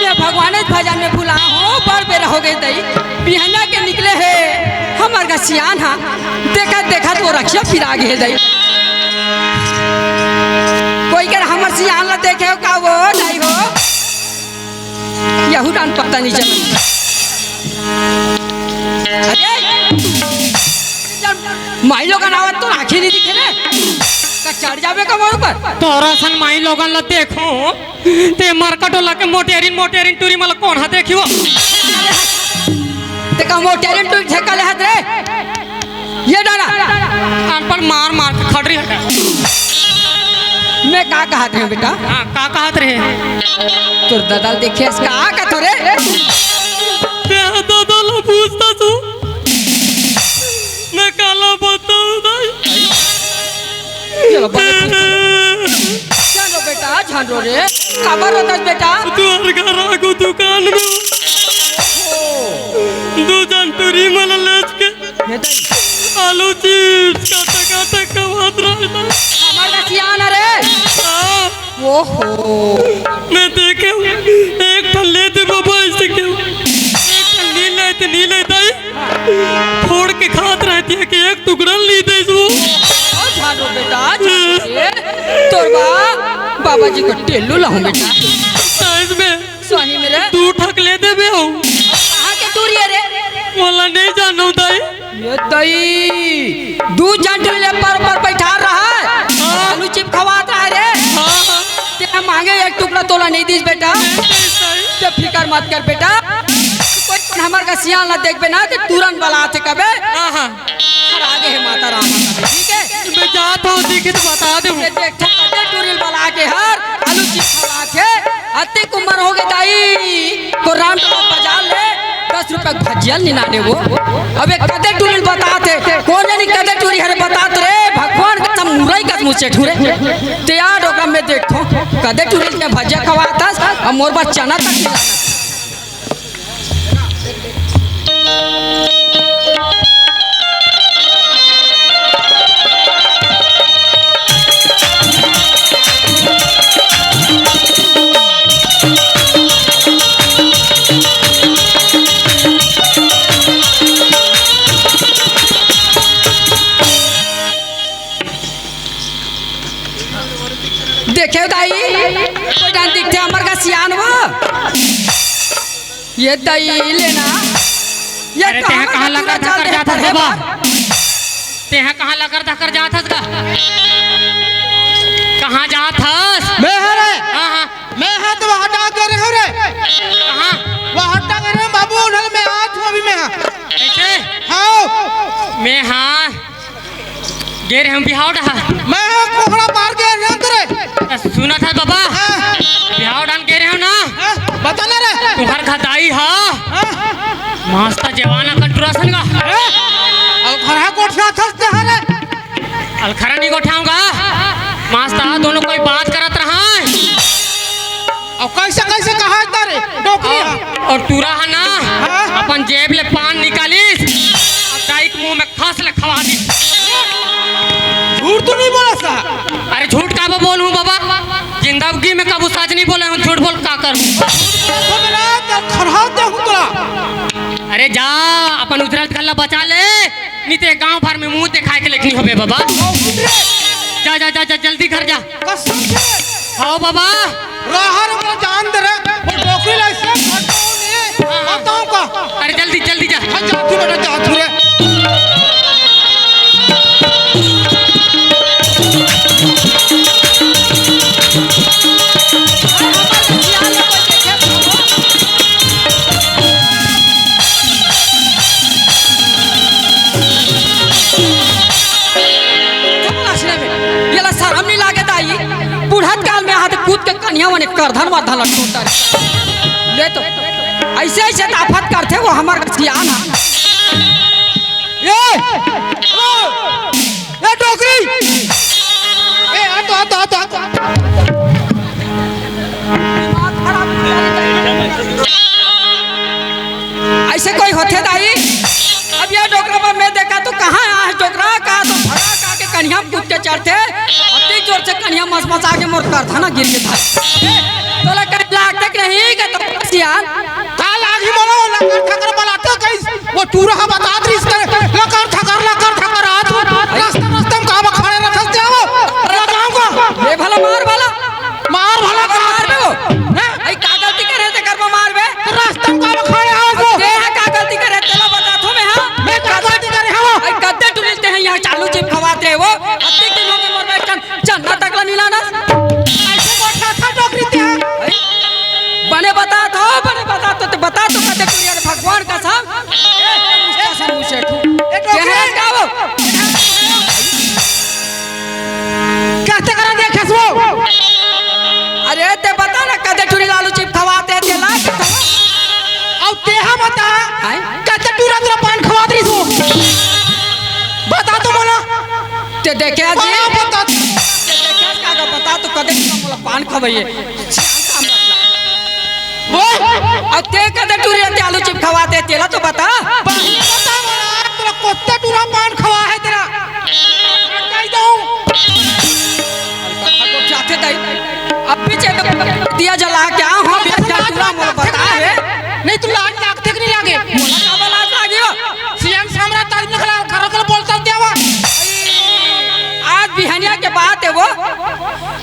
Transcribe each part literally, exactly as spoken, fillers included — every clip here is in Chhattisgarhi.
मैं भगवान के भजन में भुला हूँ, बड़ बेरा हो गए दई। बिहनिया के निकले हे हमर गा सियान हा, देखत देखत वो रखिया फिरा गे दई। कोई कर हमर सियान ला देखे हो का वो? नहीं हो, यहू डान पता नहीं चल। अरे, माई लोगन आवत तो आँखी नहीं दिखे रे। का चढ़ जाबे का मोर ऊपर? तोरा सन माई लोगन ला देखो, ते मरकटोला के मोटेरिन, मोटेरिन टूरी मला कोन हा देखियो? ते का मोटेरिन टूरी ठेका ले हाथ रे? ये डाला। अनपढ़ मार मार के खड़री हटा। मैं का कहत रहे बेटा? हाँ, का कहत रहे? तोर ददल देखिए इसका आ का थोरे? ते ददल पूछता तू? मैं काला बताऊं दाई? ये लो, बड़े पूछता। जानो बेटा, जानो रे। काबर रोतस बेटा? तू हर घर आगू दुकान में दू जन टूरी मला लेच के हे दाई। आलू चिप्स काटा काटा खवात रहता। हमर का सियान रे। हाँ। ओहो। मैं देखे हूँ, एक ठन ले दे बाबा, ऐसे क्यों? एक ठन नी ले, तो नी ले दाई। फोड़ के खात रहती है कि एक टुकड़ा ली दे इसको। आ, जानो बेटा, जानो रे। तोर बा, बाबा जी को टेल्लू लाऊं बेटा। साइज में सही में रे। दू ठक ले देबे हो। कहाँ के टूरी है रे? मोला नहीं जानो दाई। ये दाई, दू जन टूरी ले पर पर बैठा रहा है। हाँ। आलू चिप खवात रहा है रे। हाँ। तेरा मांगे एक टुकड़ा तोला नहीं दीस बेटा। नहीं दीस दाई। ते फिकर मत कर बेटा। कोई पण हमर का सियान ला देखबे ना, ते तुरंत बलाथे कबे। हाँ, हाँ। हर आगे है माता राम का, ठीक है? मैं जात हूँ, देखी तो बता दे। ये देख, तो कदे टूरी बला के हर आलू चिप खवाथे। अतिक उम्र हो गए दाई, तो राम टोला बाजार ले दस रुपया के भजिया निना दे वो। अब एक कदे टूरी बताथे, कोन जानी कदे टूरी हरे बतात रे, भगवान कसम मुरई कस मुँह से ठुरे। ते यार ओकरा में देखो, कदे टूरी के भजिया खवाथस, अब मोर बा चना तक निना। देखे दाई, कोई डान दिखते हमर का सियान वो। ये दाई लेना। ये अरे, तेहा कहाँ कहाँ लकर धकर जात हस बाबा? तेहा कहाँ लकर धकर जात हस गा? कहाँ जात हस? मैं हा रे। हाँ, हाँ। मैं हा तो वहाँ डाक दे रहे हूँ रे। कहाँ? वहाँ डाक दे रहे हूँ बाबू, उन्होंने मैं आज हूँ अभी मैं हा। कैसे? हाँ। मैं हा गे रहे हूँ बिहाव डहा। मैं हा कोहड़ा मार के यहाँ करे। सुना था बाबा? हाँ। बिहाव डान गे रहे हूँ ना? हाँ, बता ना रे। तुम्हार घदाई हा। हाँ। मस्त जवाना कटुरा सन गा। हाँ। अलखरा गोठिया थस ते हरे। अलखरा नहीं गोठाऊंगा। मस्त दोनों कोई बात करत रहा। और कैसे कैसे कहा था रे? डोकरी हा। और टूरा हा ना, हाँ। अपन जेब ले पान निकालिस, और दाई के मुंह में खस ले खवा दी। झूठ तो नहीं बोला सा? अरे झूठ का बोलूं बाबा, जिंदगी में कबू सच नहीं बोले हूँ, झूठ बोल का करूँ? तो मेरा तो खराब दे हूँ तोरा। अरे जा, अपन उजरत गल्ला बचा ले, नहीं तो गांव भर में मुंह दिखाए के लेखनी होबे बाबा। जा, जा, जा, जा, जल्दी घर जा। कसम से। हाँ बाबा। राहर में जान दे रे, वो डोकरी ला ऐसे फटाओ ने, हाँ, हाँ। बताऊं का? अरे जल्दी, जल्दी जा। हाँ, जा तू बेटा, जा तू रे। ये ला शरम नहीं लागे दाई? बुढ़त काल में हाथ कूद के कन्या मने करधन वरधन ला टूट डारे। ले तो ऐसे ऐसे त आफत करथे वो हमर सियान हा। ए! ए डोकरी! ए आ तो, आ तो, आ तो, आ तो। ऐसे कोई होथे दाई? अब ये डोकरा पर मैं देखा तो कहाँ आ है डोकरा का तो भगा का के कन्या कूद के चढ़थे। अति जोर से कनिहा मसमसा के मोर करधा ना गिर गे था। तोला कहीं लागथे कि नहीं का तो सियान? का लागही मोला, वो लकर थकर बलाते कहीं, वो टूरा हा बतात रिहिस करे, लकर थकर, लकर थकर, आज रस्ता, रस्ता में का बा खड़े रथस ते आवो, लगाऊंगा। ये भला मार भला। मार भला का? मार दे वो। हैं? अई का गलती करे ते कर मार बे? रस्ता में का बा खड़े आवो? ते हा का गलती करे तेला बताथों मैं, हाँ? मैं का गलती करे हवं? अई कद्दे टूरी ल ते हा यहाँ आलू चिप्स खवात रहे वो, अतेक दिन हो गे मोर बेटन चना तक ला नइ लानस। अइसे गोठियाथस डोकरी ते हा। बने बताथों, बने बताथों, ते बता तो कद्दे टूरी ल भगवान कसम। ए, ए, ए, मुस्ता सन मुसेठू। ए, डोकरी। तेहरा का वो? कइसे करा देखेस वो? अरे, ते बता ना, कद्दे टूरी ल आलू चिप्स खवाते, ते ला के तो। अउ ते हा बता, हैं? कद्दे टूरा तोला पान खवात रिहिस वो? बता तो मोला। ते देखे आज बड़ा बता। ते देखे आज का, का बता तो कद्दे टूरा मोला पान खवाइस। वो? अउ ते कद्दे टूरी ल ते आलू चिप्स खवाते, तेला तो बता। बता मोला, तोला कद्दे टूरा पान खवाय हे तेला। कहि दंव। जाथे दाई, अब पीछे तो दिया जला के आ, हाँ, बिना टूरा मोला बता हे। नहीं, तोला लाज लागथे कि नहीं लागे? मोला का लाज लागे हो? सियान सामने तारीफ निकला, खरा खरा बोलता क्या हुआ? आज बिहनिया के बात हे वो,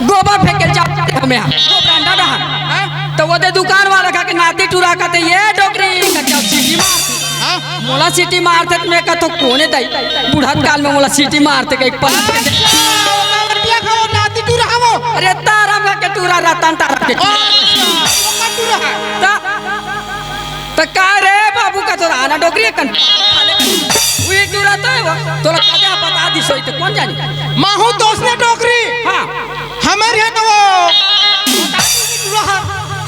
गोबर फेंके ल जाथे हमें यहाँ, गोबरंडा डहर। हाँ? त वो दे दुकान वाला कहिथे नाती टूरा कहिथे, "ये डोकरी, कच्चा सीटी मार।" हाँ? मोला सीटी मारथे त मैं कथों, "कोन ए दाई? बुढ़त काल में मोला सीटी मारथे, कहीं पलट के देख।" अच्छा, ओकर बिटिया खाओ, नाती टूरा हवो। अरे तारा मा के टूरा, रतन टाटा के। अच्छा, ओकर टूरा हे। त, त का रे बाबू कथों, आना डोकरी कन। उही टूरा तो हे वो। तोला कदे बता दिस होही त कोन जानी। महूँ तो ओसने डोकरी। हाँ। हमर हे तो वो।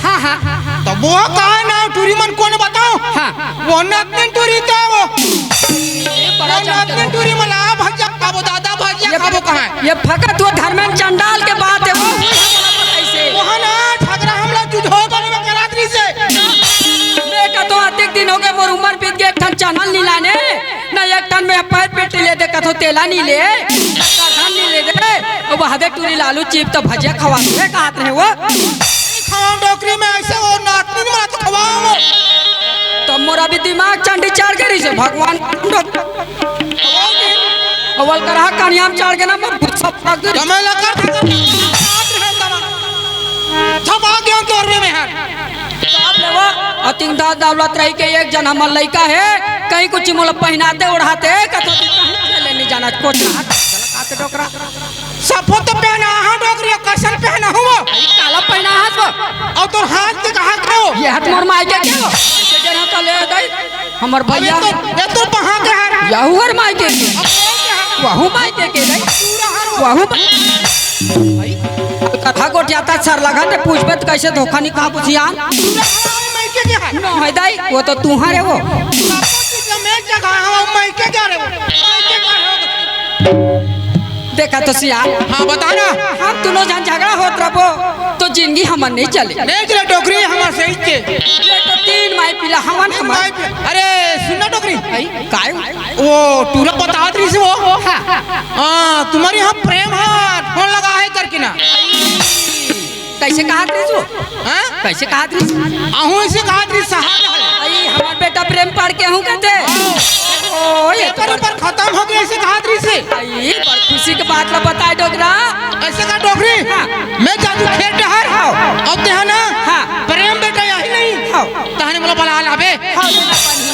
हाँ, हाँ। त वो का ना टूरी मन कोन बताओ? हाँ। वो नतनीन टूरी तो वो। ये बड़ा वो नतनीन टूरी मन ला भजिया खाबो दादा, भजिया ये खाबो कहाँ? ये फकत वो धर्मेन चंडाल के बात हे वो। वो ना झगड़ा हमला जुझो बने में करात रहिसे। मैं कथों अतेक दिन हो गे मोर उमर बीत गे एक ठन चना ल नइ लाने। ना एक ठन मैं पैर पेटी ले दे कथों तेला नइ ले, ना करधा ल नइ ले दे। अब हदे टूरी ल आलू चिप्स त भजिया खवाहूँ कहत रहे वो। खवाओ डोकरी में अइसे वो नतनीन ला तो खवाओ। त मोर अभी दिमाग चंडी चढ़ गे रहिसे भगवान। अवल करहा कनिहा म चढ़ गे ना मोर गुस्सा पक गे। त मैं लकर थकर थपा गेंव तोर में हर। अब ले वो, अतिंग दास दौलत रही के एक झन हमर लइका हे, कहीं कुछ मोला पहिनाथे ओढ़ाथे, कथों कि कहीं ले नइ जाना, कोच हाथ, गलत हाथ डोकरा। सफो तो पहनाहूँ डोकरी, कइसन पहनाहूँ वो? अरे काला पहनाहस वो। अउ तोर हाथ के कहाँ के वो? ये हाथ मोर मायके के वो। ये जन तो ले दाई, हमर भइया। अबे तो, ये तो कहाँ के हर? यहू हर मायके के। अब कौन के हर? वहू मायके के दाई। पूरा हर वो। वहू मा-, कथा गोठियाथस सरलघा, ते पूछबे त कइसे धोखा नइ खाबो सियान? मायके के हर। नो हे दाई, वो तो तुँहर हे वो। सब कुछ जमे जगह हे, वो मायके के हर वो। मायके के हर वो। देखा तो सियान। हाँ, बता ना। हम दूनों झन झगड़ा होत रहिबो, त जिनगी हमर नइ चले। नइ चले डोकरी, हमर सही के। ये तो तीन माई पिला हवन हमर। माई पि-, अरे, सुन ना डोकरी। आई, काय? वो टूरा बतात रहिसे वो। हाँ। हाँ, तुम्हर इहाँ प्रेम हे, फोन लगा हे करके ना। कइसे कहत रहिस वो? हाँ? कइसे कहत रहिस? अहूँ अइसे कहत रहिस, सहा रहल। अई, हमर बेटा प्रेम पढ़ के अहूँ कहिथे। हाँ। ओ, ये तो पेपर बड़ ऊपर खतम हो गे, अइसे कहत रहिसे। अई, बड़ खुशी के बात ला बताए डोकरा। अइसे का डोकरी? हाँ। मैं जाथों खेत डहर। हाँ। अउ तेहा ना, हाँ। प्रेम बेटा आही नहीं। हाँ। तहने मोला बला लाबे। हाँ, ले ना पानी।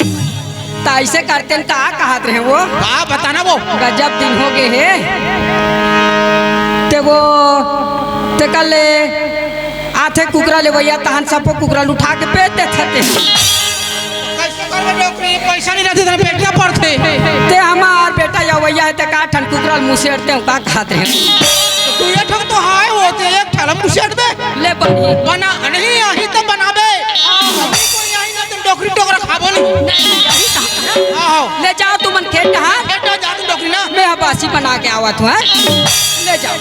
त अइसे करतेन का कहत रहे वो? का बता ना वो? गजब दिन हो गे हे। ते वो, ते कल ले आथे कुकरा लेवइया, तहन सबो कुकरा ल उठा के बेच देथे ते। कइसे करबे डोकरी? पइसा नइ रहिथे, तहन बेचना पड़थे। ते हमर बेटा अवइया हे, ते का ठन कुकरा ल मुसेड़ते हो, का कहत रहे? तू ये ठन तो हाय होथे, एक ठन ल मुसेड़बे। ले बनी। बना, नहीं, आही त बनाबे। आहो। अभी कोई आही ना, तुम डोकरी टोकरा खाबो नहीं। नहीं, यही कहा ना। आहो। ले जाओ तुमन खेत डहर। खेत डहर जा तुम डोकरी ना। मैं ह बासी बना के आवत हूँ, हैं? ले जाओ।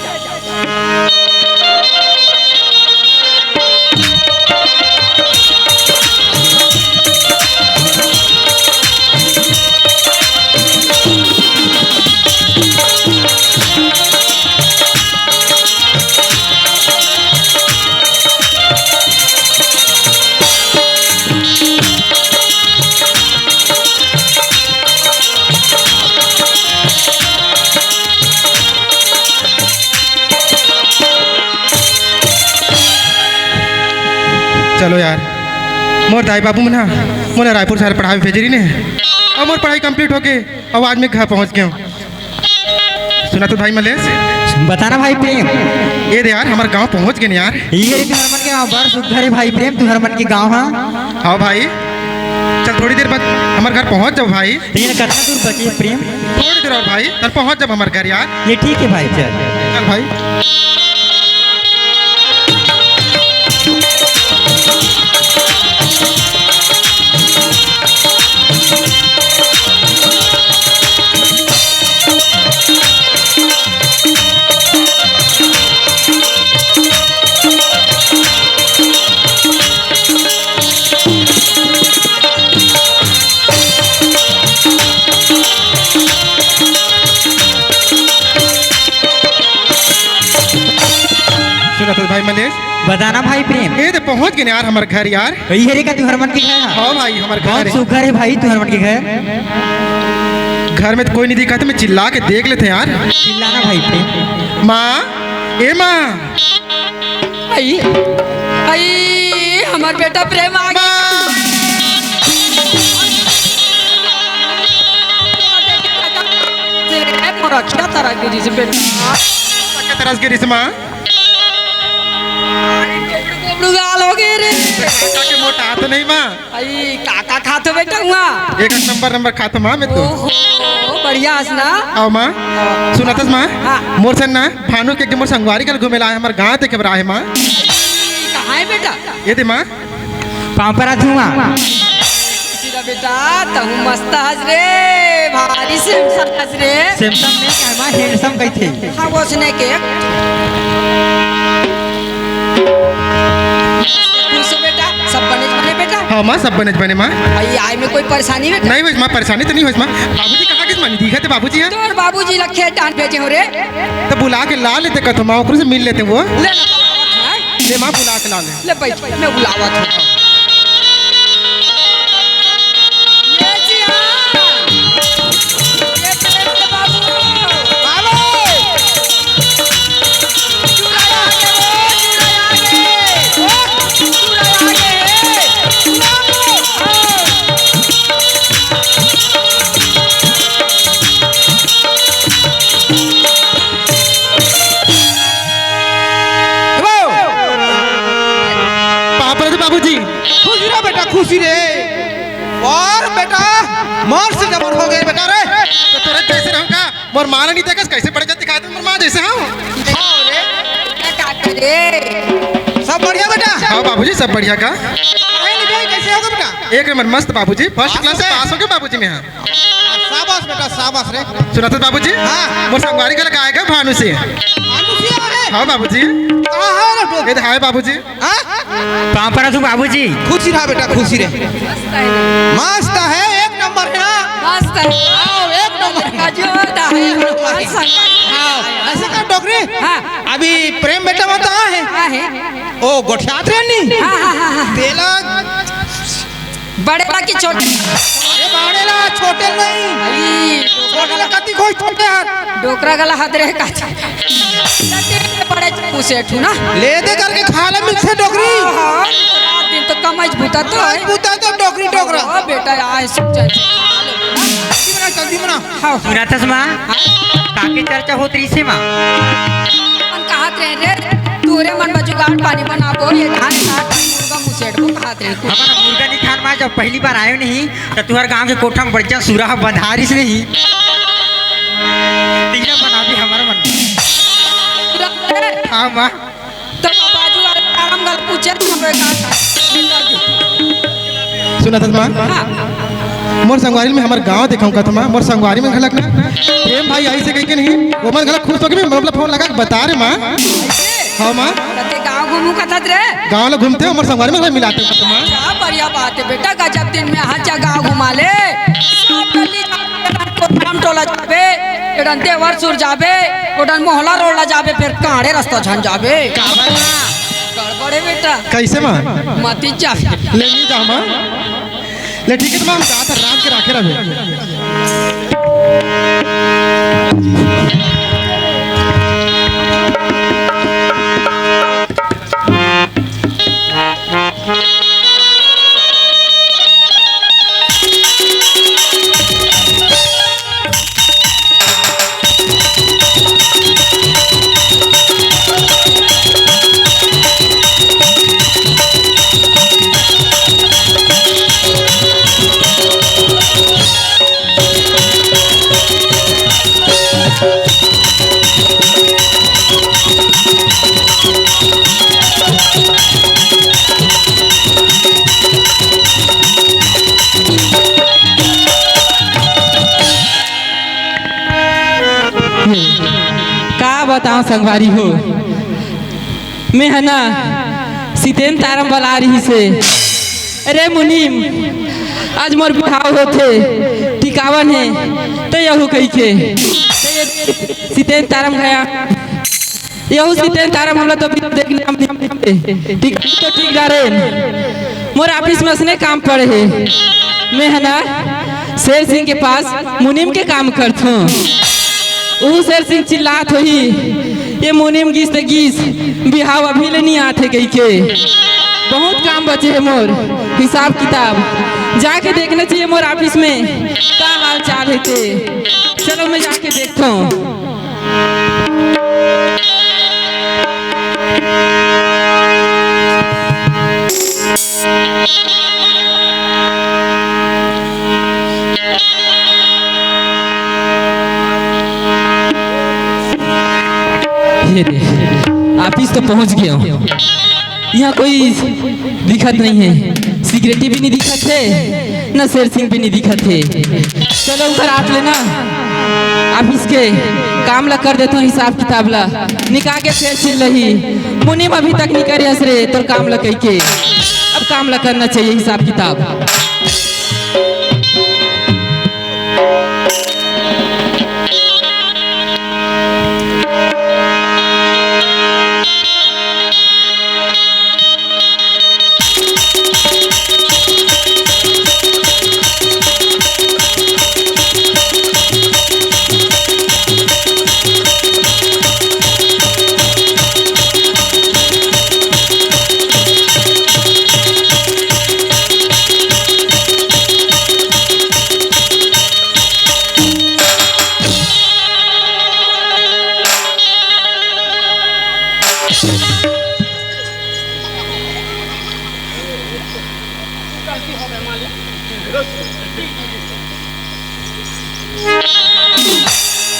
चलो यार, मोर दाई बाबू मन ह मोला रायपुर शहर पढ़ावे भेजे रहिन हे, अउ मोर पढ़ाई complete होके अउ आज मैं घर पहुंच गया हूँ। सुनत हस भाई मलेश? बता ना भाई प्रेम। ए दे यार, हमर गांव पहुंच गेन यार। ये रे तुहर मन के गांव बड़ सुघर हे भाई प्रेम, तुहर मन के गांव ह। हाँ भाई, चल थोड़ी देर बाद हमर घर पहुंच जाओ भाई। ये कतना दूर बचे हे प्रेम? थोड़ी देर अउ भाई, चल पहुंच जाओ हमर घर यार। ये ठीक हे भाई, चल। चल भाई। सुनत हस भाई मलेश? बता ना भाई प्रेम। ए दे पहुंच गेन यार हमर घर यार। इही हरे का तुहर मन के घर? हाँ भाई, हमर घर बहुत हे। सुघर हे भाई तुहर मन के घर। घर में तो कोई नहीं दिखत, मैं चिल्ला के देख लेथंव यार। चिल्ला ना भाई प्रेम। माँ, ए माँ। आई, आई, हमर बेटा प्रेम आ गे। माँ। मोर अखिया तरस गे रिहिस बेटा। अखिया तरस गे रिहिस माँ। अरे, कोबड़ू कोबड़ू गाल हो गे रे। बेटा के मोटा हाथ नहीं माँ। आई, का का खात हो बेटा हुआ? एक नंबर नंबर खात हो माँ मैं तो। ओहो, बढ़िया हस ना? आओ माँ। सुनत हस माँ? हाँ। मोर से ना भानु के एक मोर संगवारी कल घूमे ला आए, हमर गाँव देखे बर आए माँ। कहाँ हे बेटा? ए दे माँ। पाँव परत हँव माँ। सीधा बेटा, तहूँ मस्त हस रे, भारी सेमसन हस रे। सेमसन नहीं कहे माँ, handsome कहिथे। हाँ, वो उसने के। खुश हो बेटा, सब बने बने बेटा। हाँ माँ, सब बने बने माँ। आई, आई में कोई परेशानी बेटा? नहीं होइस माँ, परेशानी तो नहीं होइस माँ। बाबूजी कहाँ गिस माँ? नहीं दिखत हे बाबूजी ह। तोर बाबूजी ला खेत डाहन भेजे हों रे। त बुला के ला लेते कथो माँ, ओकरे से मिल लेते वो। ले ना, बुलावत हे। ले माँ, बुला के ला ले। ले बैठ, मैं बुलावत हँव। ये जिया। ये प्रेम के बाबू। बाबू। चूड़ा लागे रे, चूड़ा लागे। ओ, चूड़ा लागे। बाबू। हाँ। पाँव परत हँव बाबूजी। खुशी रह बेटा, खुशी रह। अउ बेटा, मोर से डबल हो गे बेटा रे। त तोरे जइसे रहूँ का? मोर माँ ला नहीं देखस, कइसे बड़े जात दिखात हे मोर माँ जइसे हँव। हाँ रे, का करे? सब बढ़िया बेटा? हाँ बाबूजी, सब बढ़िया का? पढ़ाई लिखाई कइसे हो गे बेटा? एक नंबर मस्त बाबूजी, first class से पास हो गे बाबूजी मैं, हाँ। शाबाश बेटा, शाबाश रे। सुनत हस बाबूजी? हाँ। मोर संगवारी घला आए गा भानु से। भानु से आए? हाँ बाबूजी। कहाँ हे रे? ए दे हाय बाबूजी। हाँ? पाँव परत हँव बाबूजी। खुशी रह बेटा, खुशी रह। मस्त हे, एक नंबर हे ना? मस्त हे। हाँ, एक नंबर। काजू होता है, मस्त। हाँ, अइसे का डोकरी? हाँ। अभी प्रेम बेटा बताए हे। हाँ हे। ओ, गोठियात रहे नहीं? हाँ, हाँ, हाँ, हाँ। तेला बड़े ला कि छोटे? अरे बड़े ला, छोटे नहीं। आई। छोटे ला कति कोई छोटे हर। डोकरा घला हद रहे का। बड़े मुसेठ हूँ ना। ले दे करके खा ले मिलथे डोकरी। हाँ, हाँ, रात दिन तो कमाई बुता तो है। बुता तो डोकरी डोकरा। ओ बेटा, आए सब चल। जल्दी बना, जल्दी बना। हाँ। सुनत हस माँ? हाँ। काके चर्चा होत रहिसे माँ? मन कहत रहे रे, तोरे मन बर जुगाड़ पानी बनाबो, ये धान काट मुर्गा मुसेठ को कहत रहे। हमन मुर्गा नहीं खान माँ, जब पहली बार आयो नहीं, त तुहर गांव के कोठा में बढ़िया सुरा ह बंधारिस नहीं। तीना बनाबी हमर मन। हाँ माँ। तो बाजू वाले आराम गल पूछे तो हम एक आध सुनत हस माँ? हाँ। मोर संगवारी में हमर गांव देखाऊं कथों माँ, मोर संगवारी में घलक ना। प्रेम भाई आइसे कहिके नहीं, वो मन घलक खुश होके भी मतलब फोन लगा के बता रे माँ। हाँ माँ। तते गांव घूमू कथत रे। गांव ला घूमते हो, मोर संगवारी में घलक मिलाते हो कथों माँ। क्या बढ़िया बात है बेटा, गजब दिन में हर जगह घुमा ले। सब गली जाबे, कोतराम टोला जाबे, एडन देवर सुर जाबे, ओडन मोहला रोड ला जाबे, फिर कांड़े रास्ता झन जाबे। काबर माँ? गड़बड़ है बेटा। कइसे माँ? मती जाबे। ले नहीं जा माँ। ले ठीक है तो माँ, हम जात रात के राखे रहबे। हाँ संगवारी हो, मैं ह ना सितेन तारम बला रहिसे, "अरे मुनीम, आज मोर बिहाव होथे, टिकावन हे, त यहू कहिके।" त ये सितेन तारम गया, यहू सितेन तारम हमला तो बिहाव देखने हम नहीं, ठीक तो ठीक डारेन। मोर ऑफिस में असने काम पड़े हे, मैं ह ना शेर सिंह के पास मुनीम के काम करथों। उहू शेर सिंह चिल्लात होही, "ये मुनीम गिस ते गिस, बिहाव अभी ले नहीं आथे," कहिके। बहुत काम बचे हे मोर, हिसाब किताब। जाके देखना चाहिए मोर ऑफिस में का हाल चाल हे ते। चलो मैं जाके देखथों। ये दे, ऑफिस तो पहुंच गया हूँ। यहाँ कोई दिखत नहीं है, सिक्योरिटी भी नहीं दिखत है, ना शेर सिंह भी नहीं दिखत है। चलो उनकर आत लेना, अब इसके काम ला कर देता हूँ, हिसाब किताब ला निकाल के फेर चिल्लही। मुनीम अभी तक नहीं करे हस रे तोर काम ला कहिके, अब काम ला करना चाहिए हिसाब किताब।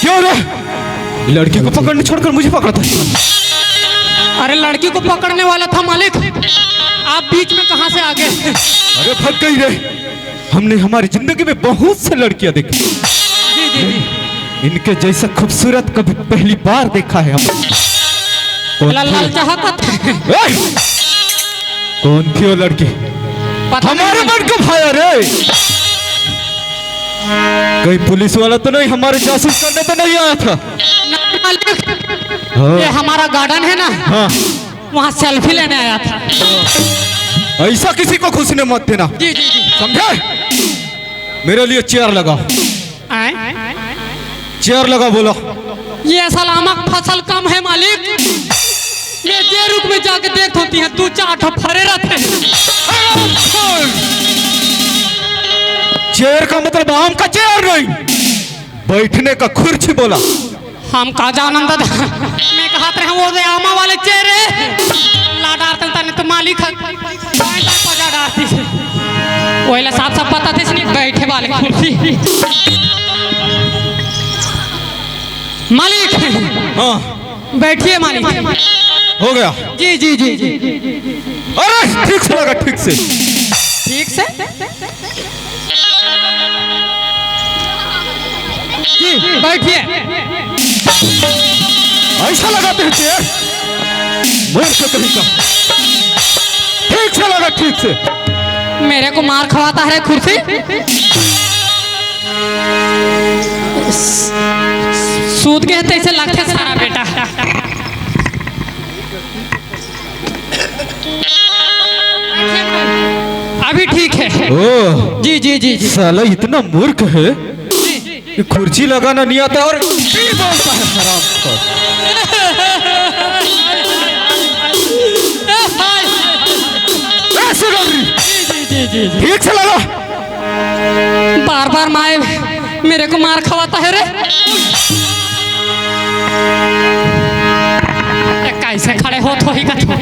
क्यों रे? लड़की को पकड़ने छोड़कर मुझे पकड़ता है? अरे, लड़की को पकड़ने वाला था मालिक, आप बीच में कहाँ से आ गए? अरे, भाग गई रे। हमने हमारी जिंदगी में बहुत से लड़कियां देखी, जी जी जी। इनके जैसा खूबसूरत कभी पहली बार देखा है हम। कौन थी? लाल चाहत। ए! कौन थी वो लड़की? पता हमारे नहीं। मन को भाया रे। कहीं पुलिस वाला तो नहीं हमारे जासूस करने तो नहीं आया था? नहीं मालिक। हाँ। ये हमारा गार्डन है ना, हाँ। वहाँ सेल्फी लेने आया था। ऐसा किसी को घुसने मत देना। जी जी जी। समझे? मेरे लिए चेयर लगा। आए? चेयर लगा बोला। ये सलामत फसल कम है मालिक। मैं जे रुख में जाके देख होती है, दो चार ठो फरे रहते हैं। चेयर का मतलब आम का चेयर नहीं, बैठने का खुर्ची बोला। हम का जानन दादा, मैं कहत रहे वो जे आमा वाले चेयर है, ला डारतन तने तो मालिक है। पजा डारती से। ओइला साफ साफ पता थे इसने बैठे वाले कुर्सी। मालिक। हाँ। बैठिए मालिक। हो गया। जी जी जी जी। अरे ठीक से लगा, ठीक से। ठीक से? जी, बैठिए। ऐसा लगाते हैं चेयर, मूर्ख कहीं का। ठीक से लगा, ठीक से। मेरे को मार खवाता है कुर्सी। सूत के तैसे लगते सारा बेटा। अभी ठीक है। ओ। जी, जी, जी, जी। साला इतना मूर्ख है कि कुर्सी लगाना नहीं आता और पी बोलता है, हराम। ऐसे कर रही। जी, जी, जी, जी, जी। ठीक से लगा। बार बार माए मेरे को मार खवाता है रे। ये कैसे खड़े होत होही कथो।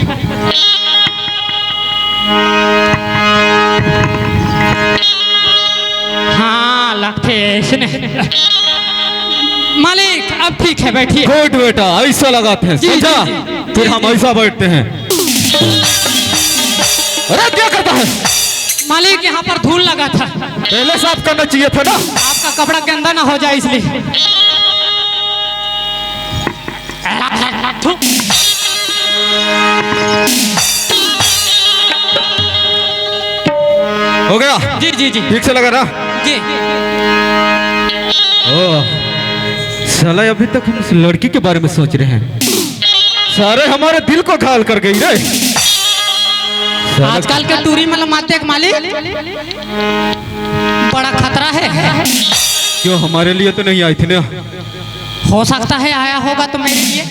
हाँ, लगते ऐसे नहीं। मालिक, अब ठीक है, बैठिए। गुड बेटा, ऐसा लगाते हैं, जी, समझा? जी, जी। फिर हम ऐसा बैठते हैं। अरे, क्या करता है? मालिक, यहाँ पर धूल लगा था। पहले साफ करना चाहिए था ना। आपका कपड़ा गंदा ना हो जाए इसलिए। हो गया? जी, जी, जी। ठीक से लगा ना? जी। ओ, साला, अभी तक हम उस लड़की के बारे में सोच रहे हैं। सारे हमारे दिल को घायल कर गई रे। साला आजकल के टूरी मन ल माते के मालिक, बड़ा खतरा है। क्यों, हमारे लिए तो नहीं आई थी ना? हो सकता है आया होगा तो मेरे लिए।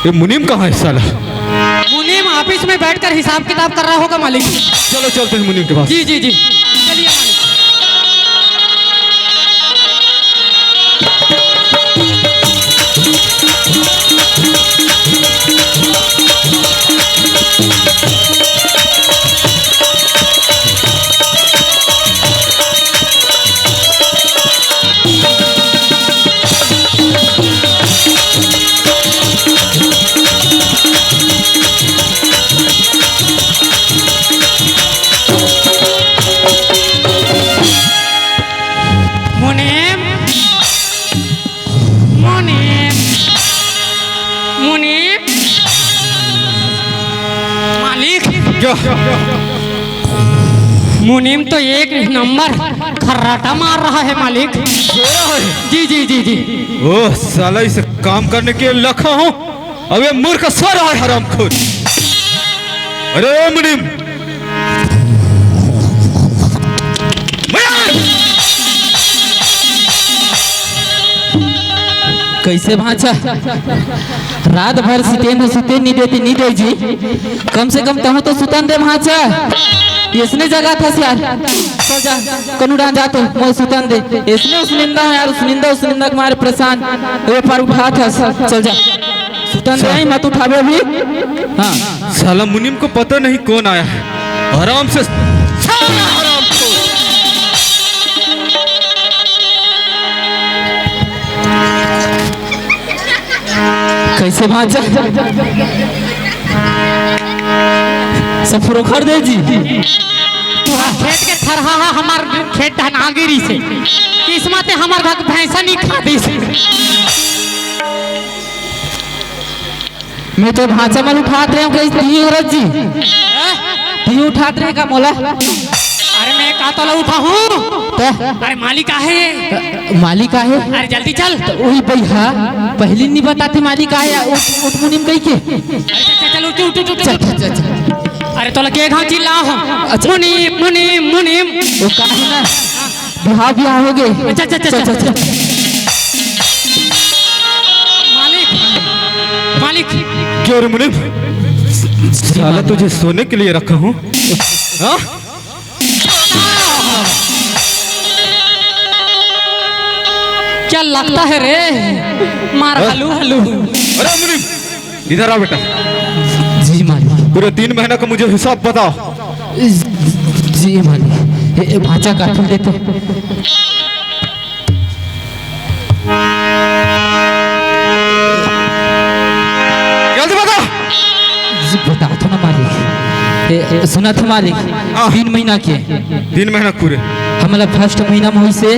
ये मुनीम कहाँ है साला? मुनीम ऑफिस में बैठकर हिसाब किताब कर रहा होगा मालिक। चलो चलते हैं मुनीम के पास। जी, जी, जी। चलिए मालिक। मुनीम, मुनीम, मुनीम। मालिक। क्या? मुनीम तो एक नंबर खर्राटा मार रहा है मालिक। जी, जी, जी, जी। ओह साला, इसे काम करने के लिए रखा हूँ। अबे मूर्ख, सो रहा है हरामखोर। अरे मुनीम, मुनीम! कैसे भांचा? रात भर सुते न सुते, नी देती, नी दे जी। कम से कम तहूँ तो सुतन दे भांचा। इसने जगह था यार। चल जा, कनु डान जा तो, मोर सुतन दे। इसने उसनिंदा हूँ यार, उसनिंदा, उसनिंदा के मारे परेशान। ये पर उठा था, चल जा। सुतन दे, मत उठावे अभी। हाँ। साला मुनीम को पता नहीं कौन आया है। आराम से, साला हरामखोर। कैसे भांचा? सब फोखर दे जी। तोहर खेत के थरहा हा हमार खेत ढना गिरी से। किस्मत है हमार घर के भैंसा नहीं खा दी से। मैं तो भांचा मन उठात रहे हूँ, कहीं दी औरत जी। हैं? दी उठात रहे का मोला? अरे मैं का तोला उठाहूँ? ते? अरे मालिक आहे। मालिक आहे? अरे जल्दी चल। तो वही भैया, पहली नहीं बताते मालिक आहे, उठ, उठ मुनीम कही के। अरे चल, चल, चल, उठ, उठ, उठ, उठ, चल, उठ। चल, चल, चल। अरे तोला के घाव चिल्ला हो। अच्छा। मुनीम, मुनीम, मुनीम। वो कहा ना, बिहाव, बिहाव हो गए। अच्छा, अच्छा, अच्छा, चल, अच्छा, चल, चल। मालिक, मालिक। क्यों रे मुनीम? साला तुझे सोने के लिए रखा हूँ। हाँ? क्या लगता है रे? मार हाँ? Hello hello. अरे मुनीम, इधर आ बेटा। जी मालिक। पूरे तीन महीना का मुझे हिसाब बताओ। जी मालिक। ए, ए, भांचा का दे तो। जल्दी बता। जी, बता तो ना मालिक। ए, सुना था मालिक, हाँ। तीन महीना के। तीन महीना पूरे। हमला फर्स्ट महीना में होइसे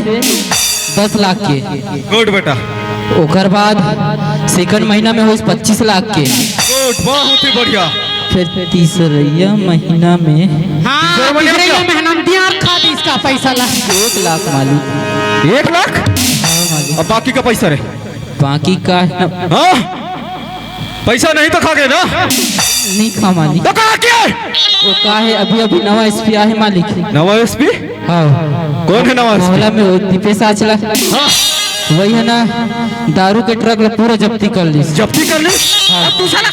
दस लाख के। गुड बेटा। ओकर बाद सेकंड महीना में होइस पच्चीस लाख के। गुड, बहुत ही बढ़िया। फिर तीसरैया महीना में हाँ, तीसरे महीना में तीसरैया क्या? महीना में दिया और खा दी इसका पैसा ला। एक लाख मालिक। एक लाख? हाँ मालिक। अब बाकी का पैसा रे? बाकी का है ना? हाँ? पैसा नहीं तो खा गए ना? नहीं खा मालिक। तो कहाँ के? वो का है, अभी अभी नवा एसपी आया है मालिक। नवा एसपी? हाँ। कौन है नवा एसपी? मोहला में वो दीपेश आचला। हाँ। वही है ना, दारू के ट्रक ला पूरा जब्ती कर ली। जब्ती कर ली? हाँ। अब तू साला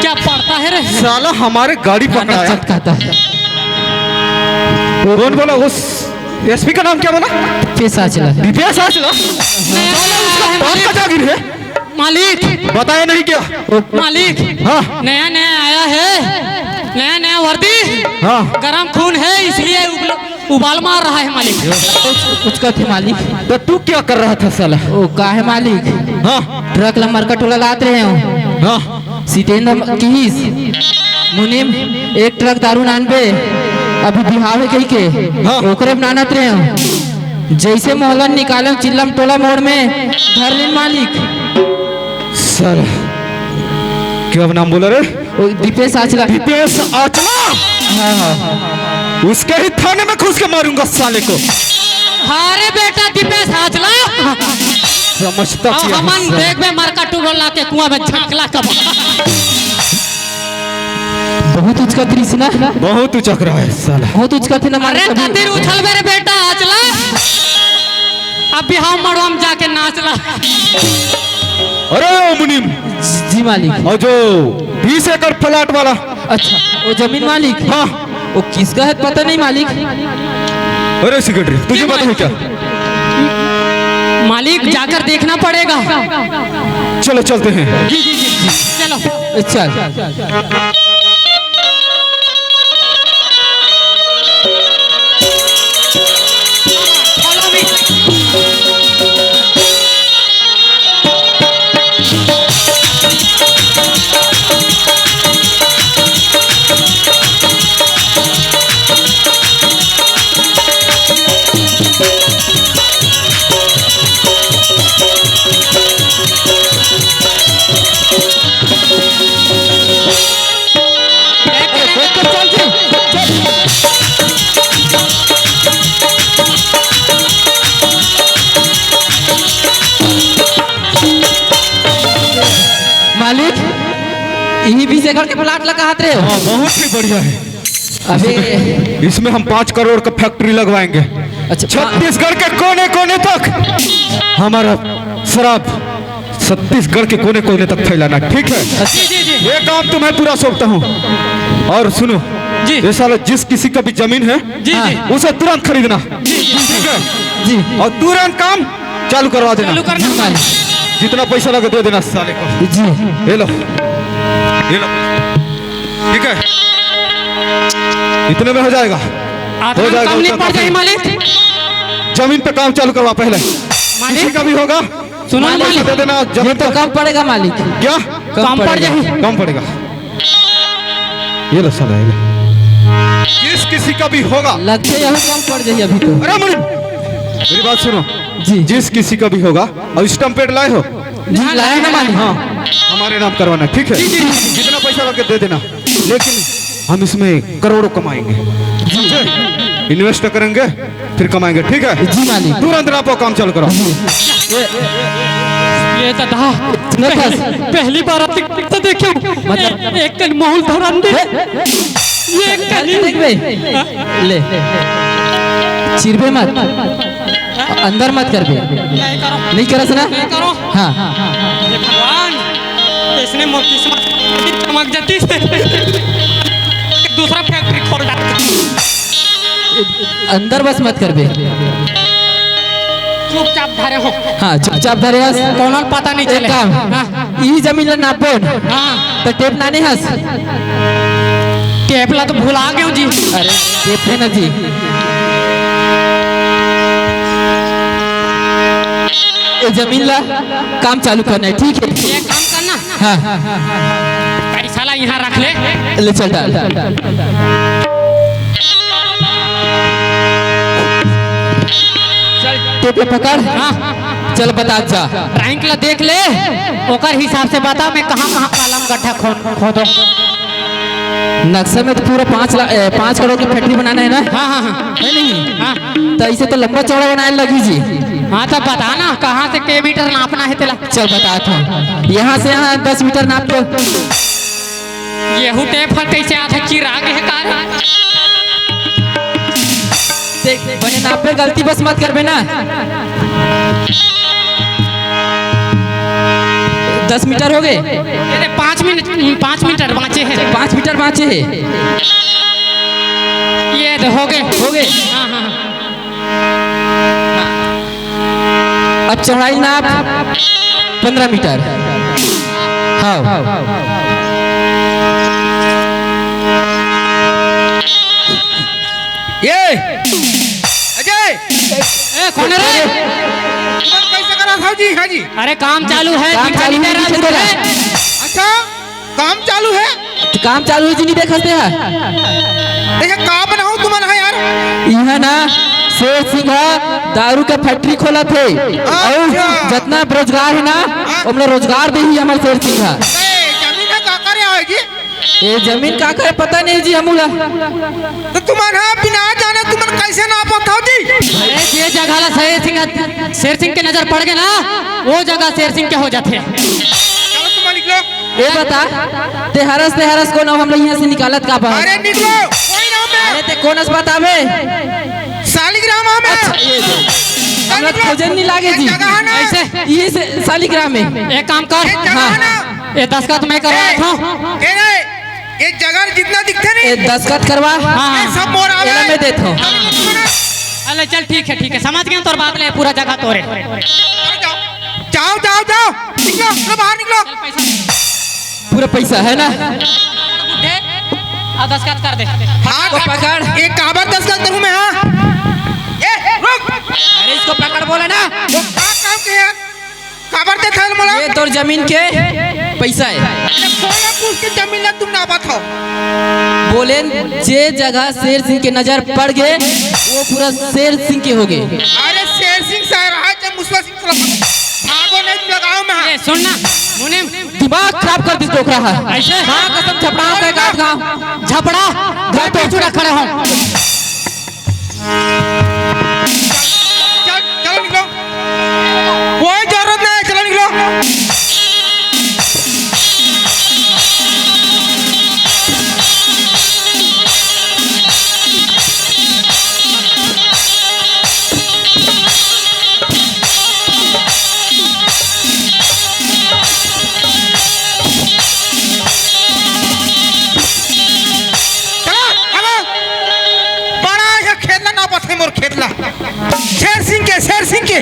क्या पढ़ता है रे? साला हमारे गाड़ी पकड़ाया। चटकाता है। कौन बोला? उस एसपी का नाम क्या बोला? दीपेश आचला। दीपेश आचला? नया नया आया है कौन मालिक। का जागीर है? मालिक। बताया नहीं क्या? मालिक। हाँ। नया नया आया है, नया नया वर्दी। हाँ। गरम खून है, इसलिए उबल-, उबाल मार रहा है मालिक। कुछ, कुछ कहते मालिक। तो तू क्या कर रहा था साला? ओ, का है मालिक? हाँ। ट्रक ला मरकट वाला लात रहे हो। हाँ। सितेंद्र किहिस, मुनीम, एक ट्रक दारू नानबे, अभी बिहाव है कही के, हाँ। ओकरे में नानत रहे हो। जैसे मोहलन निकालम चिल्लम टोला मोड़ में धर लेन मालिक। सर, क्या नाम बोला रे? ओ, दीपेश आचला। दीपेश आचला? हाँ, हाँ। उसके ही थाने में घुस के मारूंगा साले को। हाँ रे बेटा, दीपेश आचला। समझता अब क्या है हमन सर? देख बे, मरका टूबल ला के कुआं में झटकला कब। बहुत उचकत रहिस ना? बहुत उचक रहा है साला। बहुत उचकत है ना, अरे मालिक, अभी। कतिर उछल बे रे बेटा, आचला। अब बिहाव मड़वा में जाके नाचला। अरे ओ मुनीम, जी, जी मालिक। और जो बीस एकड़ प्लाट वाला। अच्छा, वो जमीन मालिक? हाँ। वो किसका है पता नहीं मालिक। अरे सेक्रेटरी, तुझे जी पता है मालिक। क्या? मालिक, जाकर देखना पड़ेगा। चलो चलते हैं। जी, जी, जी, जी। चलो। चल। मालिक, यही बीस एकड़ के प्लाट ला कहत रहे हो? हाँ, बहुत ही बढ़िया है। अबे। इसमें, इसमें हम पाँच करोड़ का फैक्ट्री लगवाएंगे। अच्छा। छत्तीसगढ़ के कोने कोने तक हमारा शराब छत्तीसगढ़ के कोने कोने तक फैलाना, ठीक है? जी, जी, जी। ये काम तुम्हें पूरा सौंपता हूँ। और सुनो, जी। ये साला जिस किसी का भी जमीन है, जी, जी। उसे तुरंत खरीदना। जी, जी। ठीक है? जी। और तुरंत काम चालू करवा देना। चालू करना। जी मालिक। जितना पैसा लगे दे देना साले को। जी। ये लो, ये लो, ठीक है, इतने में हो जाएगा। आधा हो जाएगा, कम नहीं उतना पड़ जाए काफी। मालिक। जमीन पे काम चालू करवा पहले। मालिक। किसी का भी होगा, सुनो ना पैसा मालिक। दे देना, जमीन ये तो पे। कम पड़ेगा मालिक। क्या? कम कम पड़ पड़ेगा। जाए। कम पड़ेगा। ये लो साला, ये लो। जिस किसी का भी होगा। लगते यही कम पड़ जाए अभी तो। अरे मुनीम, मेरी बात सुनो। जी। जिस किसी का भी होगा, और स्टम्प पैड लाए हो? जी, लाए ना मालिक। हाँ, हमारे नाम करवाना, ठीक है? जी, जी, जी। जितना पैसा लगे दे देना, लेकिन हम इसमें करोड़ों कमाएंगे, समझे? इन्वेस्ट करेंगे, फिर कमाएंगे, ठीक है? जी मालिक। तुरंत रापो काम चालू करो। ये दादा, नहीं पहली, पहली बार अतिक तो देखे हूँ। मतलब? ए-, एक कन माहौल धरन दे। ये कनी देख बे। ले। चिरबे मत। अंदर मत करबे। नहीं करो। नहीं करस ना? नहीं करो। हाँ। हे भगवान, इसने मोर किस्मत चमक जाती से। दूसरा फैक्ट्री खोल डाल। अंदर बस मत करबे। चुपचाप धरे हो। हाँ, चुपचाप धरे हस। कोनो ल पता नहीं एक चले। काम, हाँ। ई जमीन ला नापबो न। हाँ। तो टेप लाने हस? टेप ला तो भुला गयो जी। अरे, टेप है ना जी। ये जमीन ला काम चालू करना है, ठीक है? ये काम करना। हाँ। पैसा ला यहाँ रख ले। ले चल डाल। टेप ला पकड़। हाँ। चल बता जा। ट्रैंक ला देख ले, ओकर हिसाब से बता मैं कहाँ कहाँ कॉलम गड्ढा खो-, खोदो। नक्शा में तो पूरा पाँच लाख, ए, पाँच करोड़ की फैक्ट्री बनाना है ना? हाँ, हाँ, हाँ। है नहीं? हाँ। तो इसे तो लंबा चौड़ा बनाए लगी जी। हाँ, तो बता ना, कहाँ से के मीटर नापना है तेला? चल, बतात हँव। यहाँ से यहाँ दस मीटर नाप दो। येहू टेप ह कइसे आथे, चिरा गे हे का रे? देख, बने नापे, गलती बस मत करबे ना। दस मीटर हो गे? अरे, पाँच मिनट, पाँच मीटर बाँचे हे। पाँच मीटर बाँचे हे। ये तो हो गे। हो गे। हाँ, हाँ, हाँ। अब चौड़ाई नाप पंद्रह मीटर। हाँ। ये अजय, ए, कोन रे? तुमन कैसे करा था जी? हाँ जी। अरे, काम चालू है, काम दिखा चालू नहीं दे है, रहा दिखा तुझे। अच्छा, काम चालू है? काम चालू है जी, नहीं देखते हैं? देखा, का बनाहूँ तुमन हा यार? इहाँ ना शेर सिंह ह दारू के फैक्ट्री खोलत हे, अउ अच्छा। जतना बेरोजगार हे ना, ओमला रोजगार देही हमर शेर सिंह ह। ए, जमीन ह काकर हे जी? ये जमीन काकर हे पता नहीं जी हमू ला। त तुमन ह बिना जाने तुमन कैसे नापत हो जी? अरे, जे जगह ला शेर सिंह, शेर सिंह के नजर पड़ गे ना, वो जगह शेर सिंह के हो जाथे। चलो तुमन निकलो। ए बता, ते हरस, ते हरस कोन अउ हमला इहाँ से निकालत काबर? अरे निकलो, कोई ना मैं। अरे ते कोन अस बताबे? सालिग्राम हवं मैं। अच्छा, ये दे। हमला निकलो। खोजे नहीं लागे ये जी। जगह है ना। ऐसे? ये से सालिग्राम हे। एक काम कर। ये जगह हाँ। है ना। ये दस्तखत मैं करवात हूँ। ए रे, ये जगह जितना दिखथे नहीं। ए दस्तखत करवा। हाँ, हाँ। ये सब मोर आवे। एला मैं देत हूँ। अरे चल, ठीक है, ठीक है, समझ गया तोर बात ले, पूरा जगह तोरे। जाओ, जाओ, जाओ, निकलो, निकलो, बाहर निकलो। पूरा पैसा है ना? उठे, आ दस्तखत कर दे। हाँ, को पकड़। ये काबर दस्तखत करूँ मैं, हाँ? ये, रुक। अरे इसको पकड़ बोला ना। वो का काम के यार? काबर दे थाल मोला? ये तोर जमीन के पैसा है। अरे कोला पूछ के जमीन ला तुम ना बताओ। बोलेन, जे जगह शेर सिंह के नजर पड़ गे, वो पूरा शेर सिंह के हो गे। अरे शेर सिंह साहब, आज जब मुसवा सिंह साहब, भागो नहीं तो लगाओ मैं। ये सुन ना, मुनीम। दिमाग खराब कर दिस डोकरा ह। ऐसे? माँ कसम झपड़ा के गात गाँव। झपड़ा, घर पे चूड़ा खड़ा हूँ। चल, चलो निकलो। कोई जरूरत नहीं है, चलो निकलो। चलो, चलो। बड़ा ये खेत ला नापत हे मोर खेत ला। शेर सिंह के, शेर सिंह के।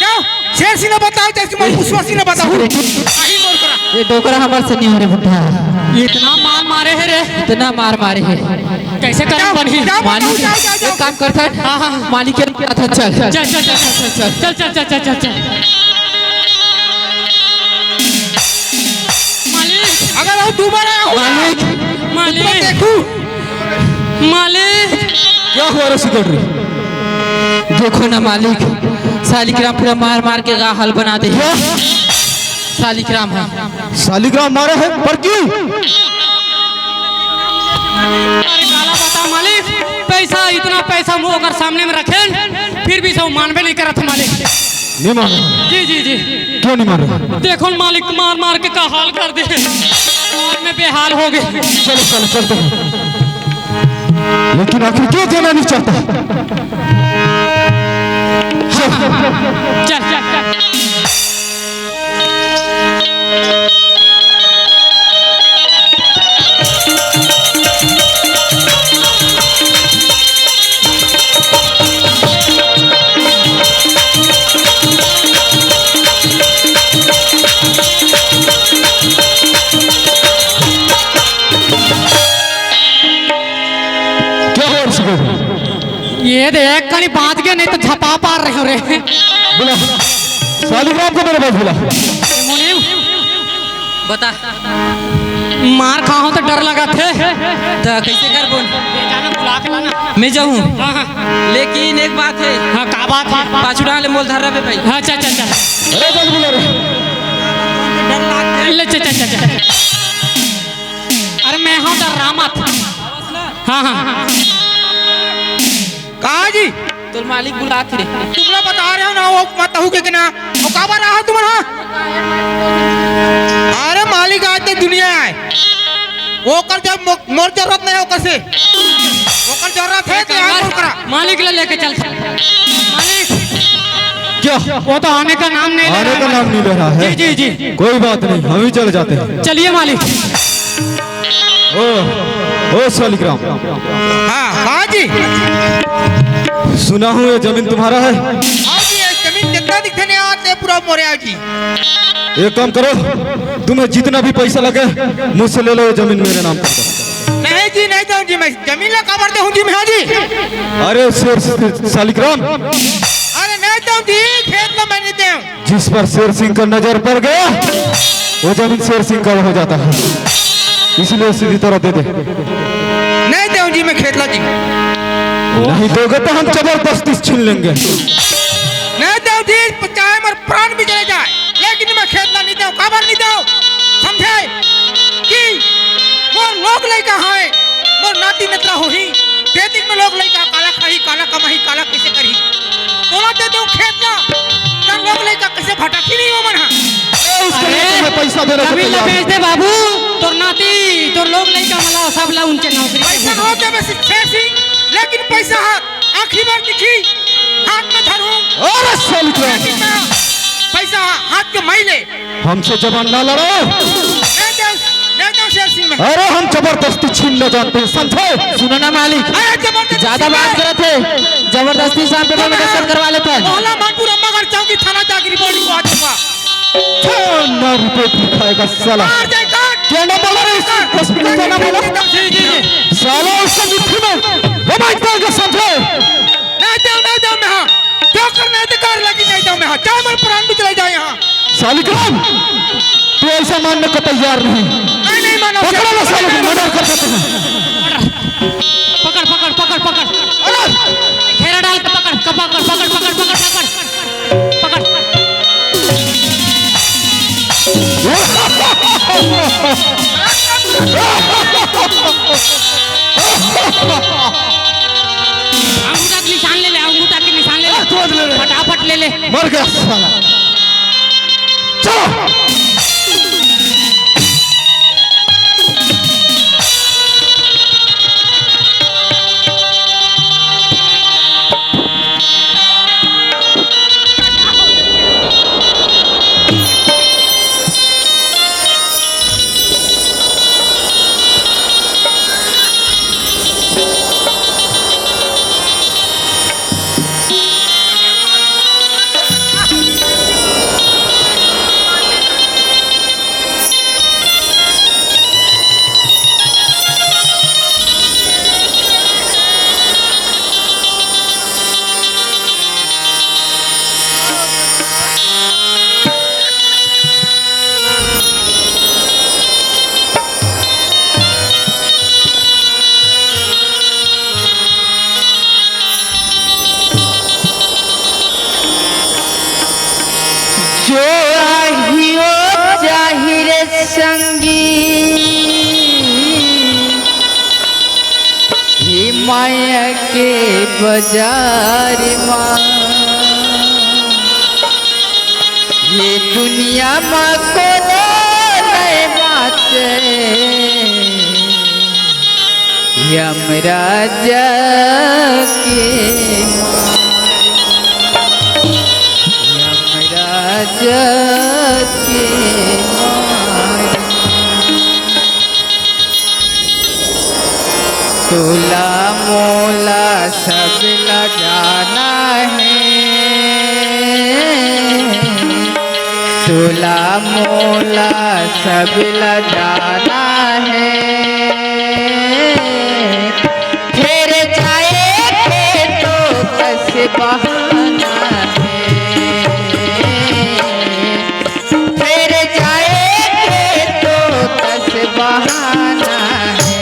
जाओ, शेर सिंह ला बताओ, जैसे मैं मुसवा सिंह ला बताओ। आही मोर करा। ये डोकरा हमर से नहीं हो रे बुड्ढा। इतना मार मारे हे रे। इतना मार मारे हे। कैसे करम जाओ, बनही? जाओ, मालिक, जाओ, जाओ, जाओ। एक काम कर सर। हाँ, हाँ, हाँ। मालिक के साथ चल। चल, चल, चल, चल, चल। चल, चल, चल, चल, चल, चल। मालिक। अगर हम दोबारा आऊँ ना, मालिक। तो मालिक। देखू। मालिक। क्या हुआ रे सिकंदर? देखो ना मालिक, सालिक राम पूरा मार मार के गा हाल बना दे। क्या? सालिक राम है। सालिक राम मारे है, पर क्यों? अरे काला बता मालिक, पैसा, इतना पैसा मुंह अगर सामने में रखे, फिर भी सब मानबे नहीं करत मालिक। नहीं मार रहा। जी, जी, जी। क्यों नहीं मार रहा? देखो मालिक, मार मार के का हाल कर दे, और मैं बेहाल हो गए। चलो, चलो, चलते हैं। लेकिन आखिर क्यों देना नहीं चाहता? चल। चल, चल, चल। क्या हो रहा है? ये देख, कहीं बात के नहीं तो झपा पार रहे हो रे। बुला, सालिग्राम को मेरे पास बुला। ए, मुनीम, बता। मार खाहूं तो डर लगा थे। तो कैसे कर बोल? ले जाना, बुला के लाना। मैं जाऊं? हाँ, हाँ। लेकिन एक बात है। हाँ, का बात है? पाछू डाले मोल धर रहे भाई। हाँ, चल, चल, चल। अरे, बस बुला रे। डर लगा थे। ले, चल, चल, चल, चल। अरे, मैं हूँ डर रामत। हाँ, हाँ। कहा जी? तोर मालिक बुलात हे। तुमला बता रहे हो ना, वो मत हु के ना। वो काबर रहा तुम ना? अरे मालिक, आज तक दुनिया आए। ओकर जब मो-, मोर जरूरत नहीं, ओकर से। ओकर जरूरत है तो यहाँ मोर करा। मालिक ला लेके चल। मालिक। क्या? वो तो आने का नाम नहीं ले आने रहा का है। नाम नहीं ले रहा है। जी, जी, जी। कोई बात नहीं, हम ही चले जाते हैं। चलिए मालिक। ओ, ओ सालिग्राम। हाँ, हाँ जी। सुना हूँ ये जमीन तुम्हारा है। हाँ जी, ये जमीन जितना दिखने आते पूरा मोरे जी। एक काम करो, तुम्हें जितना भी पैसा लगे, मुझसे ले लो, ये जमीन मेरे नाम कर दो। नहीं जी, नहीं दूँ जी, मैं जमीन ला काबर दूँ जी, मैं हाँ जी। अरे शेर, सालिग्राम। अरे नहीं दूँ जी, खेत ला मैं नहीं दूँ। जिस पर शेर सिंह का नजर पड़ गया, वो जमीन शेर सिंह का हो जाता है, इसलिए सीधी तरह दे दे। खेत ला जी। नहीं दोगे तो हम जबरदस्ती छीन लेंगे। नहीं देव जी, चाहे मोर प्राण भी चले जाए, लेकिन मैं खेत ला नहीं देव, काबर नहीं देव, समझे? कि मोर लोग लइका हवे, मोर नाती नतरा होही, तेतिक में लोग लइका काला खाही, काला कमाही, काला कइसे करही? तोला दे देव खेत ला, त लोग लइका कइसे भटकही नहीं ओमन हा? ए, उसके लिए अरे, तुम्हें पैसा देना जमीन ला पड़ेगा। बेच दे बाबू, तोर नाती, तोर लोग लइका मला सब ला उनके नौकरी पैसा दे। हो देबे शेर सिंह, लेकिन पैसा हा आखिरी बार दिखही, हाथ में धरहूं। अरे साली के। पैसा हाथ के माई ले। हमसे जबान ना लड़ो। ले जाओ, ले जाओ शेर सिंह में। अरे हम जबरदस्ती छीनना जानते हैं, समझे? सुनो ना मालिक, अरे जबरदस्ती ज्यादा बात करत हे, जबरदस्ती सांप पेपर में दस्तखत करवा लेता है। मोहला मानपुर अम्मागढ़ चौकी थाना जाके रिपोर्ट लिखवा दूंगा। छह ना रिपोर्ट लिखाएगा साला। मार दे काट। क्या ना बोला रे? हॉस्पिटल जाना बोला। जी, जी, जी। साला उससे मिट्टी में घुमाई देंगे, समझे? नहीं जाओ, नहीं जाओ मैं हाँ। जो करना है तो कर, लेकिन नहीं जाओ मैं हाँ। चाहे मोर प्राण भी चले जाए हाँ। शालिग्राम, तू ऐसा मानने को तैयार नहीं। नहीं, नहीं मानो। पकड़ो ना साले को, मर्डर कर देते हैं। पकड़, पकड़, पकड़, पकड़। अरे! घेरा डाल के पकड़, पकड़, पकड़, पकड़, पकड़, पकड़। पकड़। अंगूठा के निशान ले ले, अंगूठा के निशान ले ले। हाथ बांध ले रे। फटाफट ले ले। मर गया साला। चलो। जो आही ओ जाही रे संगी, हे माया के बाजार मा। ये दुनिया मा कोनो नइ बाँचे, यमराज के मारे, यमराज के मारे। तोला मोला सबला जाना हे, तोला मोला सबला जाना हे, फेर जाए के तो कस बहाना हे। फेर जाए के तो कस बहाना हे।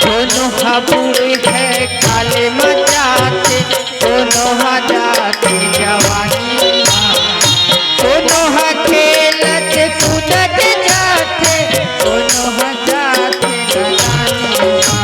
कोनो ह बूढ़ हे काले मजाके, कोनो ह जाथे जवानी मा, कोनो ह खेलत कूदत जाथे, कोनो ह जाथे नदानी मा।